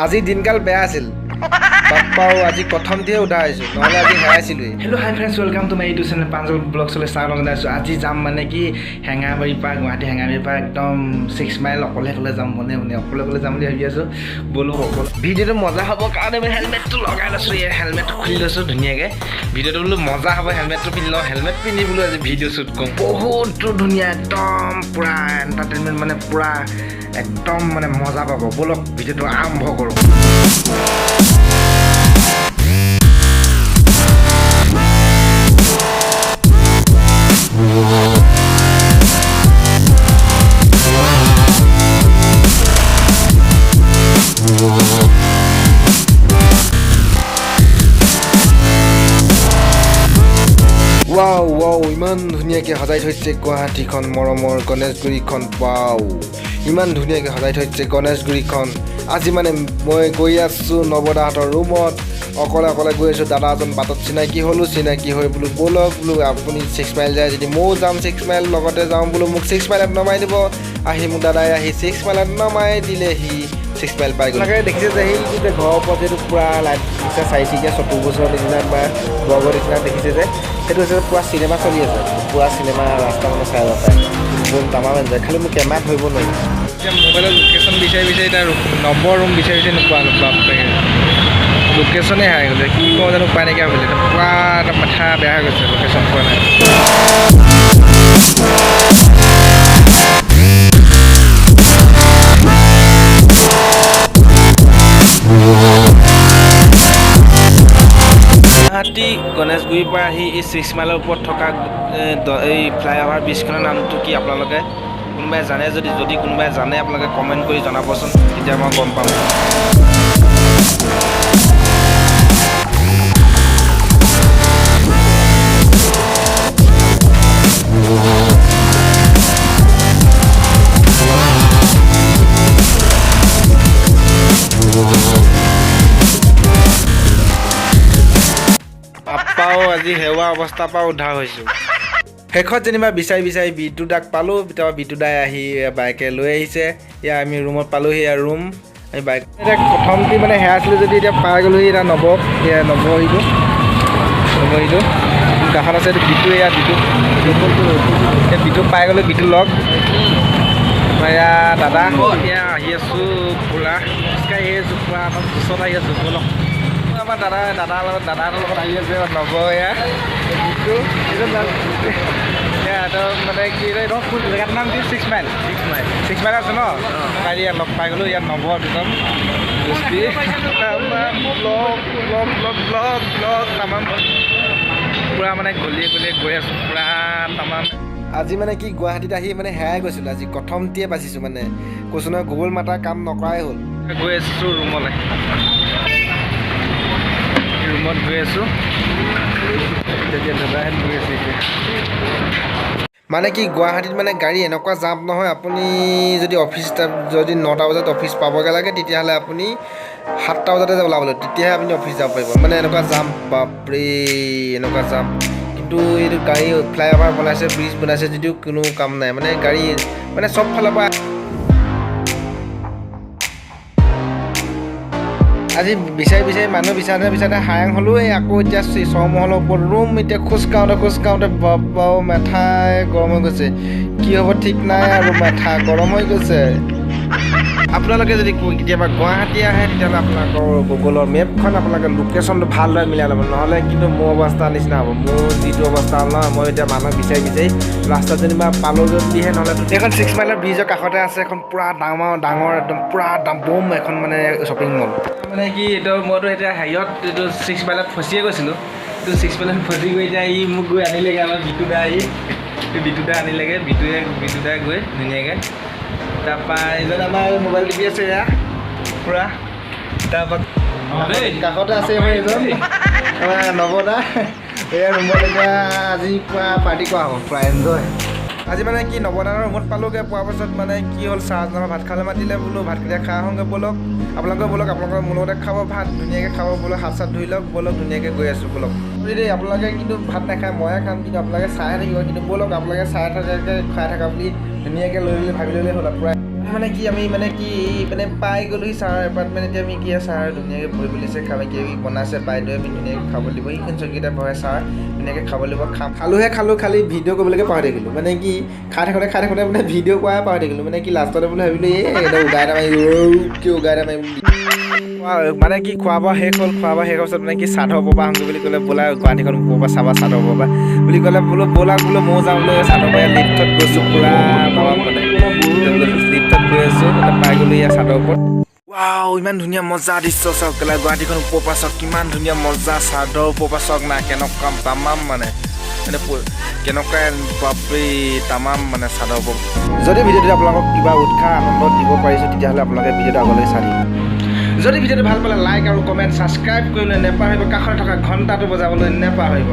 আজি দিনকাল বেয়া আছিল বাপ্পাও, আজি প্ৰথমটোহে উঠা হৈছোঁ, নহ'লে আজি হেৰাইছিলোঁৱেই। Hello hi friends, welcome to my YouTube channel Pranjal ব্লগছলৈ স্বাগতম জনাইছোঁ। আজি যাম মানে কি হেঙাবাৰীৰ পৰা, গুৱাহাটী হেঙাবাৰীৰ পৰা একদম 6 মাইল অকলে অকলে যাম, মনে মনে অকলে অকলে যাম বুলি ভাবি আছোঁ। ব'লো অকলে ভিডিঅ'টো মজা হ'ব কাৰণে মই হেলমেটটো লগাই লৈছোঁ, এই হেলমেটটো খুলি লৈছোঁ ধুনীয়াকৈ। ভিডিঅ'টো বোলো মজা হ'ব, হেলমেটটো পিন্ধি লওঁ, হেলমেট পিন্ধি বোলো আজি ভিডিঅ' শ্বুট কৰোঁ। বহুতো ধুনীয়া একদম পূৰা এণ্টাৰটেইনমেণ্ট, মানে পূৰা একদম মানে মজা পাব। ব'লক ভিডিঅ'টো আৰম্ভ কৰোঁ। ৱাও ৱাও, ইমান ধুনীয়াকৈ সজাই থৈছে গুৱাহাটীখন, মৰমৰ গণেশগুৰিখন। ৱাও, ইমান ধুনীয়াকৈ সজাই থৈছে গণেশগুৰিখন। আজি মানে মই গৈ আছোঁ নৱদাহঁতৰ ৰুমত, অকলে অকলে গৈ আছোঁ। দাদা এজন বাটত চিনাকি হ'লোঁ, চিনাকি হৈ বোলো ব'লক বোলো আপুনি 6 মাইল যায় যদি ময়ো যাম 6 মাইল লগতে যাওঁ বোলো, মোক 6 মাইলত নমাই দিব। আহি মোক দাদাই আহি 6 মাইলত নমাই দিলেহি, 6 মাইল পাই গ'ল। দেখিছে যে সেইটো যে ঘৰৰ ওপৰত যিটো পূৰা লাইট দিছে চাৰিচকীয়া চতুৰ্বছৰৰ নিচিনা বা বৰ্গৰ নিচিনা দেখিছে যে, সেইটো হৈছে পূৰা চিনেমা চলি আছে, পূৰা চিনেমা ৰাস্তা মানে চাই পাৰে। বহুত তামাম এনজয়, খালি মোৰ কেমেৰাত ধৰিব নোৱাৰি। এতিয়া মোবাইলত লোকেশ্যন বিচাৰি বিচাৰি এতিয়া নম্বৰ ৰুম বিচাৰি বিচাৰি নোপোৱা হ'লো, বাপৰে লোকেশ্যনে হেৰাই গ'লে, কি কওঁ জানো উপায় নাইকিয়া হৈ গ'লে, পূৰা একদম মাথা বেয়া হৈ গৈছে, লোকেশ্যন পোৱা নাই। গুৱাহাটী গণেশগুৰিৰ পৰা আহি এই 6 মাইলৰ ওপৰত থকা এই ফ্লাইঅভাৰ ব্ৰিজখনৰ নামটো কি আপোনালোকে কোনোবাই জানে যদি, যদি কোনোবাই জানে আপোনালোকে কমেণ্ট কৰি জনাবচোন, তেতিয়া মই গম পাম। পাপাও আজি হেৰুৱা অৱস্থাৰ পৰা উদ্ধাৰ হৈছোঁ। শেষত যেনিবা বিচাৰি বিচাৰি বিটু দাক পালোঁ, তাৰপৰা বিটু দাই আহি বাইকে লৈ আহিছে। এতিয়া আমি ৰুমত পালোঁহি, ইয়াৰ ৰুম আমি বাইক এতিয়া প্ৰথমটি মানে হেৰাইছিলোঁ যদি এতিয়া পাই গ'লোহি। এতিয়া নৱ, এয়া নৱ আহিলোঁ, নৱ আহিলোঁ কাষত আছে এইটো বিটু, এয়া বিটু, এতিয়া বিটু পাই গ'লোঁ, বিটু লগ এয়া দাদা। এতিয়া আহি আছোঁ পূৰা খোজকাঢ়ি আহি আছোঁ, পূৰা একদম জোচত আহি আছোঁ। ব'লক আমাৰ দাদা, দাদাৰ লগত, দাদাহঁতৰ লগত আহি আছে নৱ, এয়া বিটু, এয়া মানে কি এইটো জেগাটোৰ নাম কি? 6 মাইল, 6 মাইল, 6 মাইল আছে ন। কালি ইয়াত লগ পাই গ'লোঁ, ইয়াত নৱ দুজন দোস্তি, blog blog blog blog blog তামাম পূৰা মানে গলিয়ে গলিয়ে গৈ আছোঁ পূৰা তামাম। আজি মানে কি গুৱাহাটীত আহি মানে হেৰাই গৈছিলোঁ, আজি প্ৰথমটিয়ে বাচিছোঁ, মানে কৈছোঁ নহয় গুগল মাতাৰ কাম নকৰাই হ'ল। গৈ আছোঁ ৰুমলৈ, ৰুমত গৈ আছোঁ তেতিয়া দাদাহেঁত গৈ আছে এতিয়া। মানে কি গুৱাহাটীত মানে গাড়ী এনেকুৱা জাম নহয়, আপুনি যদি অফিচ যদি 9টা বজাত অফিচ পাবগৈ লাগে তেতিয়াহ'লে আপুনি 7টা বজাতে ওলাব লাগিব, তেতিয়াহে আপুনি অফিচ যাব পাৰিব। মানে এনেকুৱা জাম, বাপৰে এনেকুৱা জাম। কিন্তু এইটো গাড়ী ফ্লাইঅভাৰ বনাইছে, ব্ৰিজ বনাইছে যদিও কোনো কাম নাই, মানে গাড়ী মানে চব ফালৰ পৰা আজি বিচাৰি বিচাৰি মানুহ বিচাৰোঁতে বিচাৰোঁতে হাৰাং হ'লোঁ। এই আকৌ এতিয়া ছমহলৰ ওপৰত ৰুম, এতিয়া খোজ কাঢ়োঁতে খোজ কাঢ়োঁতে বাপ্পাও মাথাই গৰম হৈ গৈছে, কি হ'ব ঠিক নাই আৰু মাথা গৰম হৈ গৈছে। আপোনালোকে যদি কেতিয়াবা গুৱাহাটী আহে তেতিয়াহ'লে আপোনালোকৰ গুগলৰ মেপখন আপোনালোকে লোকেশ্যনটো ভালদৰে মিলাই ল'ব, নহ'লে কিন্তু মোৰ অৱস্থা নিচিনা হ'ব। মোৰ যিটো অৱস্থা হ'ল নহয়, মই এতিয়া মানুহ বিচাৰি বিচাৰি ৰাস্তাত যেনিবা পালোঁ যদিহে, নহ'লে এইখন 6 মাইলৰ ব্ৰিজৰ কাষতে আছে এখন পূৰা ডাঙৰ ডাঙৰ একদম পূৰা বম এখন মানে শ্বপিং মল। মানে কি এইটো মইতো এতিয়া হেৰিয়ত এইটো 6 মাইলত ফচিয়ে গৈছিলোঁ, এইটো 6 মাইলত ফচি গৈ এতিয়া ই মোক গৈ আনিলেগৈ, আমাৰ বিটু দা আহি বিটু দা আনিলেগৈ, বিটুৱে বিটু দাই গৈ ধুনীয়াকৈ। তাৰপৰা এজন আমাৰ মোবাইল টিপি আছে এয়া পূৰা, তাৰপৰা কাষতে আছে আমাৰ এজন আমাৰ নৱদা। এয়া ৰুমত এতিয়া আজি পূৰা পাৰ্টি কৰা হ'ব, পূৰা এনজয়। আজি মানে কি নৱদানৰ ৰুমত পালোঁগৈ, পোৱাৰ পাছত মানে কি হ'ল চাহ ভাত খাবলৈ মাতিলে, বোলো ভাতকেইটা খাই আহোঁগৈ ব'লক, আপোনালোকে ব'লক, আপোনালোকে মোৰ লগতে খাব ভাত, ধুনীয়াকৈ খাব ব'লক, হাত চাত ধুই লওক ব'লক, ধুনীয়াকৈ গৈ আছোঁ ব'লক। দেই আপোনালোকে কিন্তু ভাত নাখায়, ময়ে খাম, কিন্তু আপোনালোকে চাই থাকিব, কিন্তু ব'লক আপোনালোকে চাই থকাকৈ খাই থকা বুলি ধুনীয়াকৈ লৈ ল'লে ভাবি ল'লে হ'ল পূৰা। মানে কি আমি মানে কি মানে পাই গ'লোহি ছাৰৰ এপাৰ্টমেণ্ট। এতিয়া আমি কি, ছাৰ ধুনীয়াকৈ বহিব দিছে, খাব কিবা কিবি বনাইছে বাইদেৱে, আমি ধুনীয়াকৈ খাব দিব। সেইখন চকীতে বহে ছাৰ, ধুনীয়াকৈ খাব দিব। খাম খালোঁহে খালোঁ, খালি ভিডিঅ' কৰিবলৈকে পাহৰি থাকিলোঁ। মানে কি খাই থাকোঁতে খাই থাকোঁতে মানে ভিডিঅ' কৰাই পাহৰি থাকিলোঁ। মানে কি লাষ্টতে বোলো ভাবিলোঁ, এই একদম উগাই এটা মাৰি কি উগাই এটা মাৰিম। মানে কি খোৱা বোৱা শেষ হ'ল। খোৱা বোৱা শেষ হোৱাৰ পিছত মানে কি চাদৰ ওপৰৰ পৰা আহোঁগৈ বুলি ক'লে। বোলা গুৱাহাটীখন ওপৰৰ পৰা চাবা চাদৰ ওপৰৰ পৰা বুলি ক'লে। বোলো ব'লা, বোলো ময়ো যাওঁ বোলো। চাদৰ পৰা লিফ্টত গৈছোঁ পূৰা বাবা, মানে লিফ্টত গৈ আছোঁ, মানে পাই গ'লো ইয়াৰ চাদৰ ওপৰত। ৱাও, ইমান ধুনীয়া মজা দৃশ্য চাওক কেলা। গুৱাহাটীখন ওপৰৰ পৰা চাওক, কিমান ধুনীয়া মজা। চাদৰ ওপৰৰ পৰা চাওক না, কেনেকুৱা তামাম মানে মানে কেনেকুৱা বাপৰে তামাম মানে চাদৰ ওপৰত। যদি ভিডিঅ'টোত আপোনালোকক কিবা উৎসাহ আনন্দ দিব পাৰিছোঁ, তেতিয়াহ'লে আপোনালোকে ভিডিঅ'টো আগলৈ চাই থাকিব। যদি ভিডিঅ'টো ভাল পালে লাইক আৰু কমেণ্ট, ছাবস্ক্ৰাইব কৰিবলৈ নেপাহৰিব। কাষতে থকা ঘণ্টাটো বজাবলৈ নেপাহৰিব।